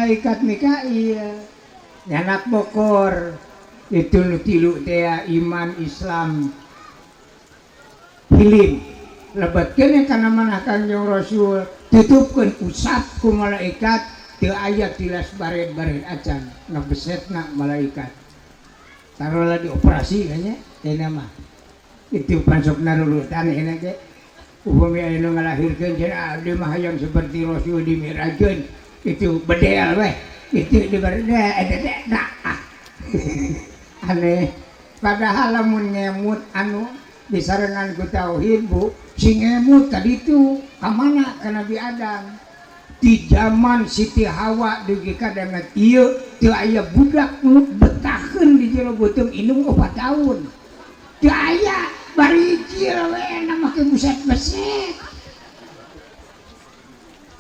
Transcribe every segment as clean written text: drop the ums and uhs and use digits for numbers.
Malaikat Mikail nyanak bokor itu nu tilu teh, iman, Islam, hilim. Lebetkeun kana manah Kangjeng Rasul, tutupkeun, usap ku malaikat, teu aya tilas bared-bared acan ngebesetna malaikat. Taruhlah dioperasi kayaknya ini mah itu pansok narurutan ini ge. Upami aya nu ngalahirkeun cenah, abdi mah hayang seperti Rasul dimirajkeun, itu bedel weh itu di eta teh. Nah, ah. Aneh, padahal lamun ngemut anu disarengan ku tauhid, Bu, si ngemut tadi itu ka mana? Ka Nabi Adam. Di zaman Siti Hawa dugi ka danget ieu teu aya budak nu betaheun di jero beuteung indung 4 tahun, teu aya. Bari hijil we na make buset-beset.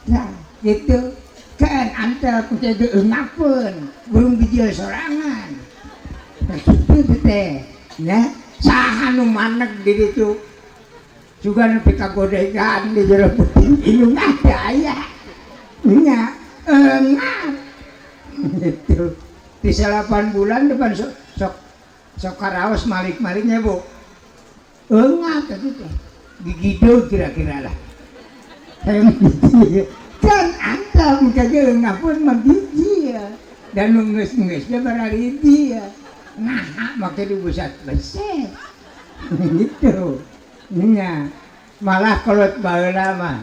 Nah, gitu kan antel ku teh eungapeun burung bijil sorangan. Nah, kitu teh nya saha nu maneg di ditu juga nepi ka godegan di jero beuteung indung ah teu aya nya eungap gitu. Di 8 bulan depan sok sok sok karaos malik-maliknya, Bu, eungap tadi teh gigideug kira-kira lah kan antal muka ge eungap pun mah biji ya dan nu geus-geus ge bararidi ya. Nah, make di busat beset gitu nya. Malah kolot baheula mah.